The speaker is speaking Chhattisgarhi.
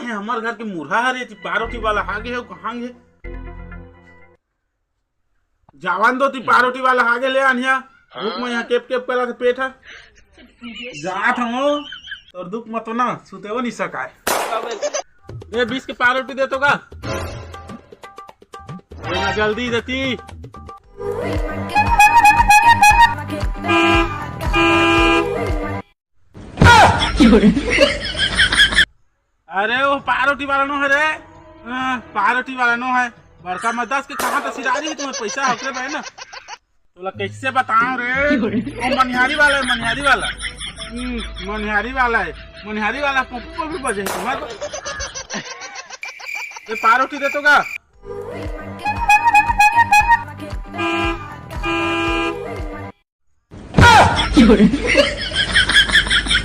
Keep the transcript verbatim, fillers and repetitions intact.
ये हमर घर के मुरहा हरे, ती पारोटी वाला हागे हे, कहाँ गे? जावन दो, ती पारोटी वाला हागे ले आनिया। भूख में यहाँ केप केप करा थे पेट है। जात हूँ, तोर दुख मत ना, सुते वो नहीं सकाय। ए, बीस के पारोटी दे तो का? ए, ना जल्दी देती। अरे, वो पारोटी वाला नो है रे। हाँ, पारोटी वाला नो है। बड़का मद्दास के कहाँ तो सिरारी है, तुम्हें पैसा हकरे बे ना। तोला कैसे बताऊं रे? वो मनिहारी वाला है, मनिहारी वाला। हम्म, मनिहारी वाला है। मनिहारी वाला पप्पू पर भी बजे है तुम्हारे। ये पारोटी दे तो का?